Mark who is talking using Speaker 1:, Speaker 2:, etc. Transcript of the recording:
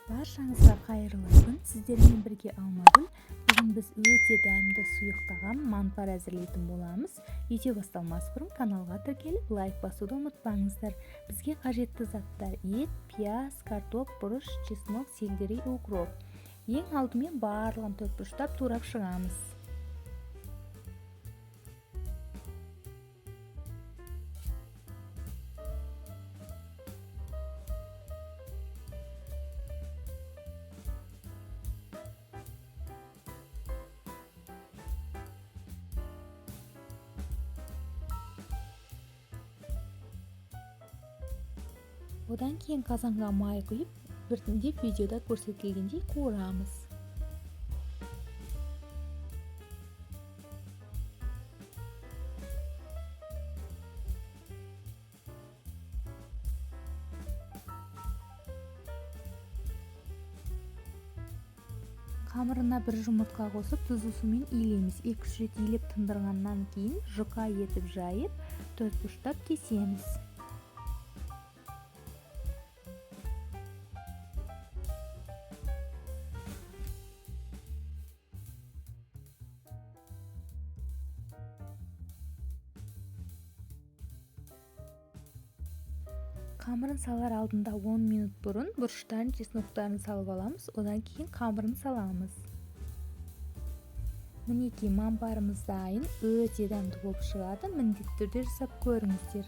Speaker 1: Баршаңызға қайырлы күн! Сіздермен бірге Алмагүл. Бүгін біз өте дәмді сұйық тағам манпар әзірлейтін боламыз. Видео басталмас бұрын каналға тіркеліп, лайк басуды ұмытпаңыздар. Бізге қажетті заттар: ет, пияз, картоп, бұрыш, чеснок, сельдерей, укроп. Ең алдымен барлығын төртбұрыштап турап шығамыз. Одан кейін қазанға май құйып, біртіндеп видеода көрсетілгендей қуырамыз. Қамырына бір жұмыртқа қосып, тұзды сумен илейміз. 2-3 рет илеп тындырғаннан кейін жұқа етіп жайып, төртбұрыштап кесеміз. Қамырын салар алдында 10 минут бұрын бұрыштарын, чесноктарын салып аламыз, одан кейін қамырын саламыз. Мінекей, мампарымыз дайын, өте дәмді болып шығады, міндетті түрде жасап көріңіздер.